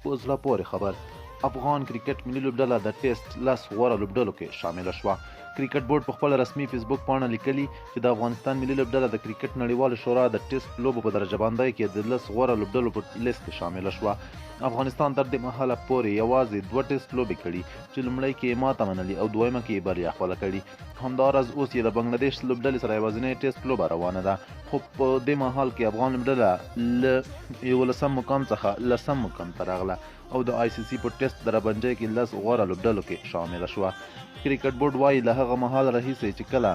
په زړه پورې خبر، افغان کرکټ ملي لوبډله د ټیسټ لس غوره لوبډلو کې شامله شوه. کرکټ بورډ په خپله رسمي فیسبوک پاڼه لیکلي چې د افغانستان ملي لوبډله د کرکټ نړیوالې شورا د ټیسټ لوبو په درجه بندۍ کې د لس غوره لوبډلو په لیست کې شامله شوه. افغانستان تر دې مهاله پورې یوازې دوه ټیسټ لوبې کړي چې لومړۍ کې یې ماته منلې او دویمه کې یې بریا خپله کړې. همداراز اوس یې د بنګله دېش لوبډلې سره یوازینۍ ټیسټ لوبه روانه ده، خو په دې مهال کې افغان لوبډله له یولسم مقام څخه لسم مقام ته راغله او د آی سي سي په ټیسټ دربنجۍ کې لس غوره لوبډلو کې شامله شوه. کرکټ بورډ وايي، له هغه مهال راهیسې چې کله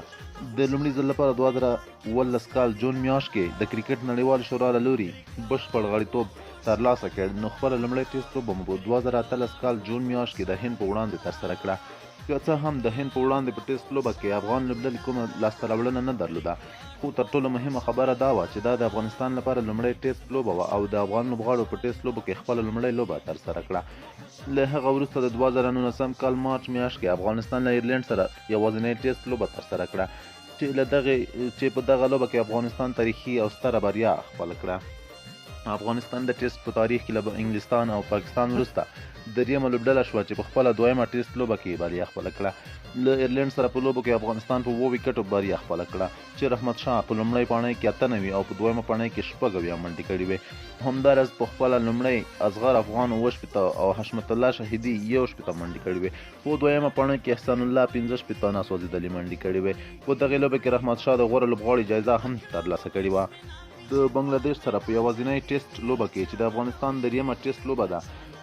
د لومړي ځل لپاره 2017 کال جون میاشت کې د کرکټ نړیوالې شورا له لوري بشپړ غړیتوب ترلاسه کړ، نو خپله لومړۍ ټیسټ لوبه مو په 2018 کال جون میاشت کې د هند په وړاندې ترسره کړه. که څه هم د هند په وړاندې په ټیسټ لوبه کې افغان لوبډلې کومه لاسته راوړنه نه درلوده، خو تر ټولو مهمه خبره دا وه چې دا د افغانستان لپاره لومړۍ ټیسټ لوبه وه او د افغان لوبغاړو په ټیسټ لوبو کې خپله لومړۍ لوبه ترسره کړه. له هغه وروسته د 2019 کال مارچ میاشت کې افغانستان له ایرلنډ سره یوازینۍ ټیسټ لوبه ترسره کړه چې له دغې چې په دغه لوبه کې افغانستان تاریخي او ستره بریا خپله کړه. افغانستان د ټیسټ په تاریخ کې له انګلستان او پاکستان وروسته دریمه لوبډله شوه چې په خپله دویمه ټیسټ لوبه کې بریا خپله کړه. له ایرلنډ سره په لوبو کې افغانستان په اوو ویکټو بریا خپله کړه چې رحمت شاه په لومړۍ پاڼۍ کې 98 او په دویمه پاڼۍ کې 76 منډې کړې وې. همداراز په خپله لومړۍ اصغر افغان 67 او حشمت الله شهیدي 61 منډې کړې وې. په دویمه پاڼۍ کې احسان الله 65 ناسوځېدلې منډې کړې وې. په دغې لوبه کې رحمت شاه د غوره لوبغاړي جایزه هم ترلاسه کړې وه. د بنګله دېش سره په یوازینۍ ټیسټ لوبه کې چې د افغانستان دریمه ټیسټ لوبه ده،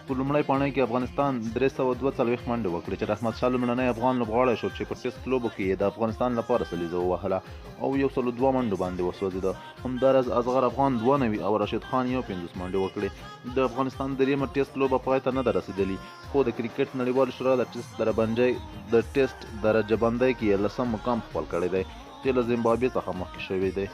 په لومړۍ پاڼۍ کې افغانستان 342 منډې وکړې چې رحمت شاه لومړنی افغان لوبغاړی شو چې په ټیسټ لوبو کې یې د افغانستان لپاره سلیزه ووهله او 102 منډو باندې وسوځېده. همداراز اصغر افغان 92 او راشد خان 51 منډې وکړې. د افغانستان دریمه ټیسټ لوبه پای ته نه ده رسېدلې، خو د کرکټ نړیوالې شورا د ټیسټ دربنجۍ د ټیسټ درجه بندۍ کې یې لسم مقام خپل کړی دی چې له زیمبابوې څخه مخکې شوی دی.